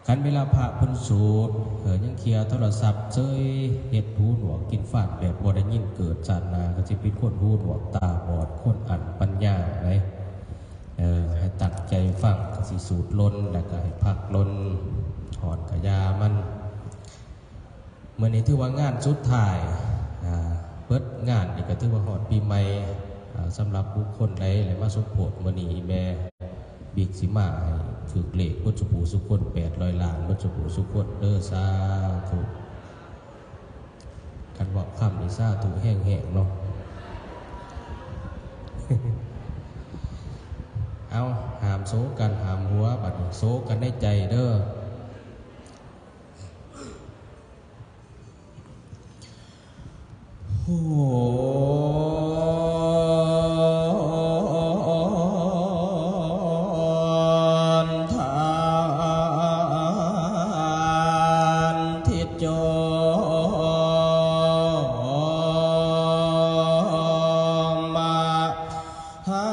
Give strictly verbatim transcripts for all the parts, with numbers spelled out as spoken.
คันเวลาพระเพิ่นสูตร เอ่อ ยังเคลียร์โทรศัพท์เซย เฮ็ดหูหนวกกินฟานแบบบ่ได้ยิน เกิดชาติหน้าก็สิเป็นคนหูหนวกตาบอด คนอั้นปัญญาได๋ เอ่อ ให้ตั้งใจฟัง ก็สิสูตรลน แล้วก็ให้พักลน ฮ้อนก็อย่ามัน มื้อนี้ถือว่างานสุดท้าย อ่า เบิดงานนี่ก็ถือว่าฮอดปีใหม่ อ่า สำหรับบุคคลใดได้มาสมโภชมื้อนี้ แม่บิ๊กสิมาให้ถืกเลขเบิดซุผู้ซุคน แปดร้อยล้าน เบิดซุผู้ซุคนเด้อ สาธุ คันเว้าคำนี่สาธุแฮงๆ เนาะ เอา ห้ามโศกัน ห้ามหัว บัดนี้โศกันในใจเด้อ โหนทานทิจโจ มหา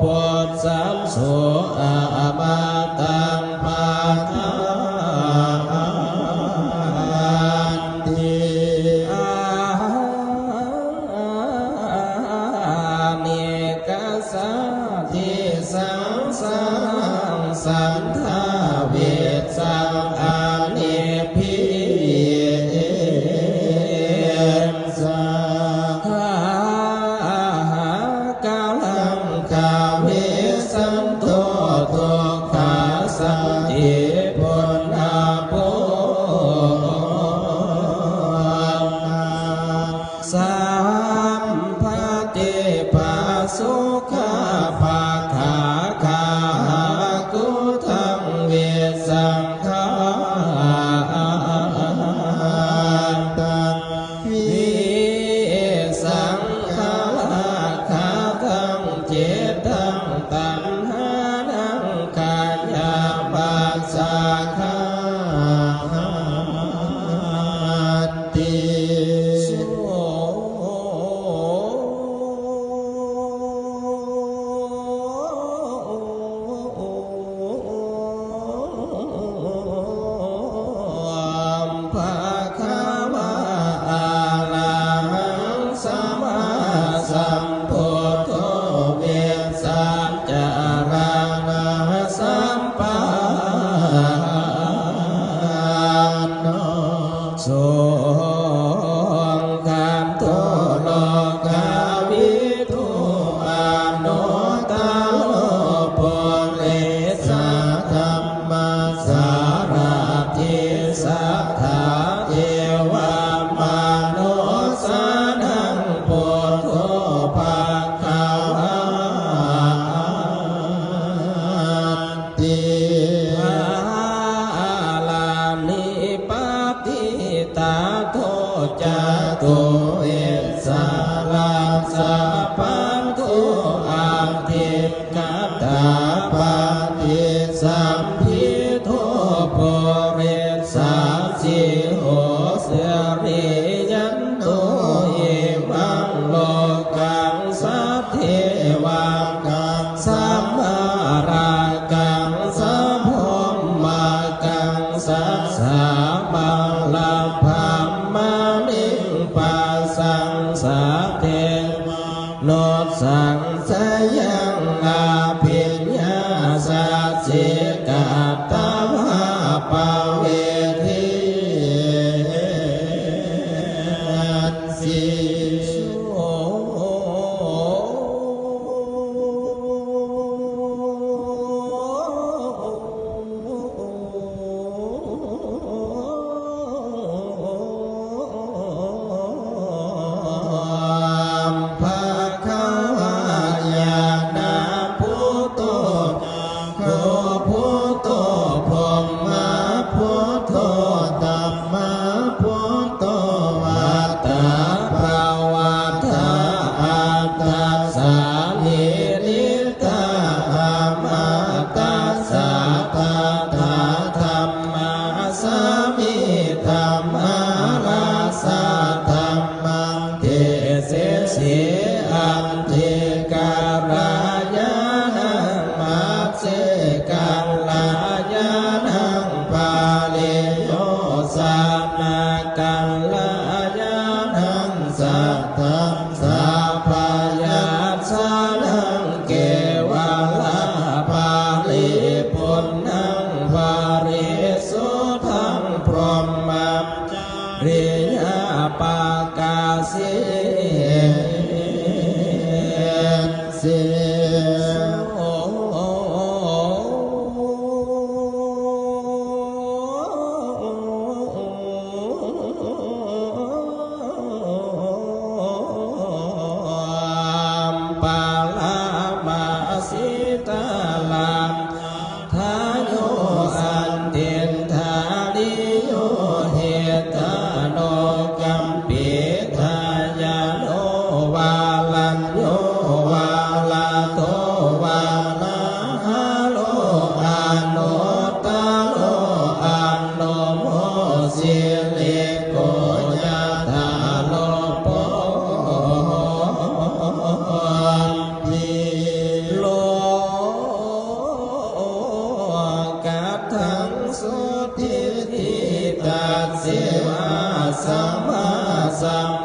Phuṭṭhasso amataṃ paṭhāvanti. Anekasaddhisaṃsaraṃ saddhaviccaṃ anebhi sahakāraṃ gavesanto dukkhasañcī punapphuṭṭhānaṃ sampattipāsukapāgāgā akudhaṃ vīsaṅkhā taṃ vīsaṅkhārāgaṭṭhaṃ cittaṃ taṇhānaṃ khayamajjhagā ti. Bhagavā arahaṃ sammāsambuddho vijjācaraṇasampanno sugato lokavidū anuttaro purisadammasārathi satthā devamanussānaṃ buddho bhagavā ti. Pāramī paṭikatto cātuveccalajjapatto adhigatā paṭisambhīdo purisasīho siriyan to imaṃ lokaṃ sadevakaṃ samārakaṃ sabrahmakaṃ sassamaṃ brahmāṇiṃ pasaṃ sadeva nussaṃsayaṃ abhiññā saccikatvā pavedhi. Bhagavā ñāṇabuddho buddho brahmabuddho dhammabuddho attappavattā attasāmīhita amatā sattatthā dhammasāmī dhammarājā dhammaṃ desesi. Antikaṃ kalyāṇaṃ majjhe kalyāṇaṃ pariyosāna kalyāṇaṃ satthaṃ sabyañjanaṃ kevalaparipuṇṇaṃ parisuddhaṃ brahma riyapakāsi. Paramāsītalaṅ thayo antindriyo hitānokampitāya no varañño varado varāharo anuttaro aṇuṃ sirīko yathārūpo devā sammāsam